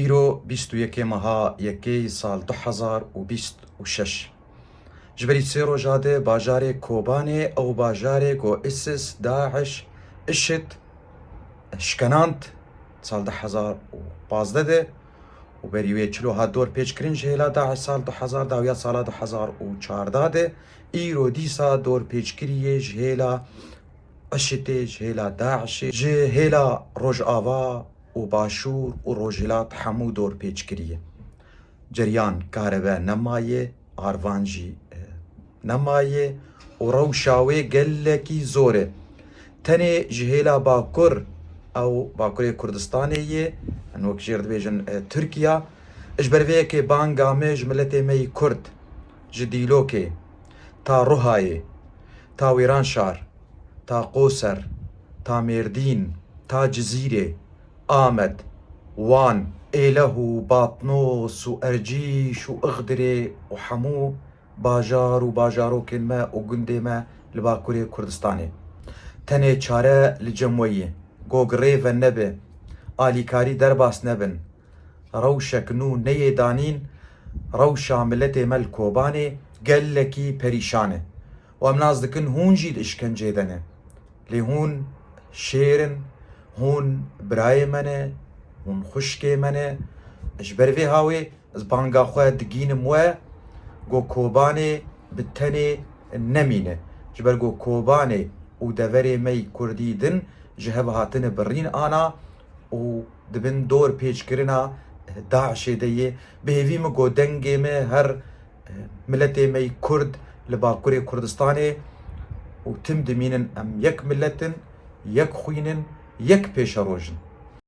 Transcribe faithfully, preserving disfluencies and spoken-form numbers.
Îro bîst û yekê meha yekê sal du hezar û bîst û şeş. Ji berî sê roja de bajarê Kobanê, ew bajarê ku ISIS, DAIŞ, IŞİD şikenand sal du hezar û pazdeh de û berî wê çilo hat dorpêçkirin ji hêla DAIŞ sal du hezar, dawiya sala du hezar û çardeh de, îro dîsa dorpêçkirî yê ji hêla IŞİDê, ji hêla DAIŞê, ji hêla Rojava û Başûr û Rojhilat hemû dorpêçkirî ye. Ceriyan karebe nemaye, arvan jî, e, nemaye û rewşa wê gelekî zor e. Tenê ji hêla Bakur, ew Bakurê Kurdistanê ye, em wek jêr dibêjin, e, Tirkiya, ji ber vê yekê banga me ji miletê me yî Kurd, ji Dîlokê, ta Ruhayê, ta Wêranşar, ta Qoser, ta Mêrdîn, ta Cizîrê, Amed, Wan, Êleh û Batnos û Ercîş û Ixdirê û hemû bajar û bajarokên me û gundê me li Bakurê Kurdistanê. Tenê çare li cem we ye. Go girê venebe, alîkarî derbas nebin. Rewşek nû neyê danîn, rewşa miletê me li Kobanê gelekî perîşan e. Û em nas dikin hûn jî di îşkencê de ne. Lê hûn şêr in, hûn birayê me ne, hûn xwişkê me ne. Ji ber vê hawê ez banga xwe digînim we, go Kobanê bi tenê nemîne. Ji ber go Kobanê û deverê me yî Kurdî din ji hev hatine birîn ana û di bin dorpêçkirina DAIŞê de yê. Bi hêvî min go dengê me her, e, miletê me yî Kurd li Bakurê Kurdistanê û tim dimînin em yek milet in, yek xwîn in, yek pêşeroj in.